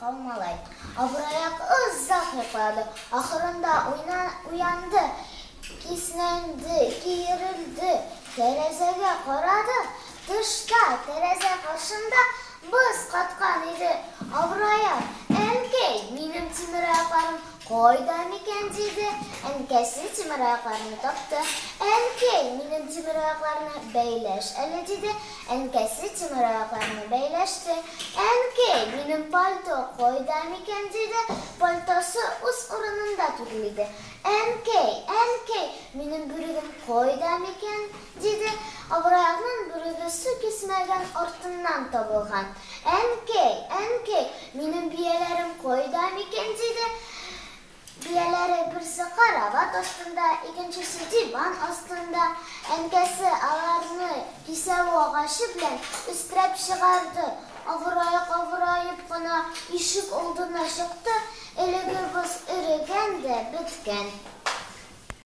Таркау малай. Авыраяк озак йоклады. Ахырында уянды, киснәнде, киерелде, тәрәзәгә карады. Тышта, тәрәзә каршында боз каткан иде. Авыраяк, Әнкәй, минем тимераякларым кайда микән? диде. Әнкәсе тимераякларны тапты. Әнкәй, минем тимераякларны бәйләш әле, диде. Әнкәсе тимераякларны бәйләште. Әнкәй, минем пальто кайда микән? диде. Пальтосы үз урынында түгел иде. Әнкәй, әнкәй, минем бүрегем кайда микән? Диде. Авыраякның бүреге су кисмәген артыннан табылган. Әнкәй, әнкәй, минем бияләрем кайда микән? диде. Бияләре берсе карават астында, икенчесе диван астында. Әнкәсе аларны кисәү агачы белән өстерәп чыгарды. Авыраяк авыраеп кына ишек алдына чыкты, әлеге боз эрегән дә беткән.